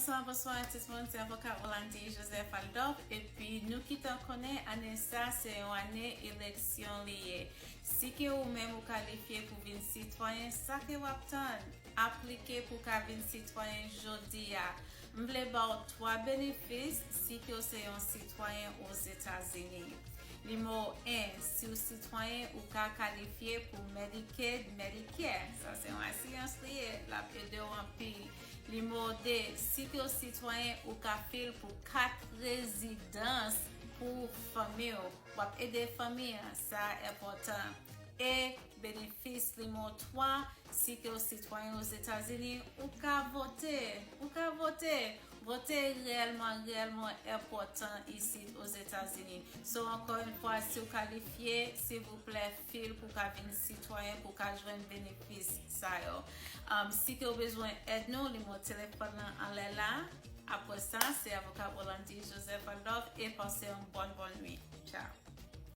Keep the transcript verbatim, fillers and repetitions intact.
Bonswa, bonswa tout moun, se avoka Rolandi Joseph Aldorf, epi nou ki tan konnen ane sa se yon ane eleksyon li ye. Si ke ou menm ou kalifye pou vin sitwayen, sa ke w ap tann? Aplike pou ka vin sitwayen jodi a. M vle ba w twa benefis si ke w se yon sitwayen Ozetazini. Nimewo en, si w sitwayen, ou ka kalifye pou Medicaid, Medicare. Sa se yon asirans li ye, l ap ede w anpil. Nimewo de, si ke w sitwayen, ou ka fil pou kat rezidans pou fanmi w. W ap ede fanmi an, sa enpòtan. E benefis nimewo twa, si ke w sitwayen Ozetazini, ou ka vote. Ou ka vote. Vote reyèlman, reyèlman enpòtan isit Ozetazini. So, ankò yon fwa, si w kalifye, silvouplè, fil pou ka vin sitwayen, pou ka jwenn benefis sa yo. Um, si ke w bezwen èd nou, nimewo telefòn nan anlè la. Apre sa, se avoka Rolandi Joseph Aldorf e pase yon bòn, bòn nwit. Ciao.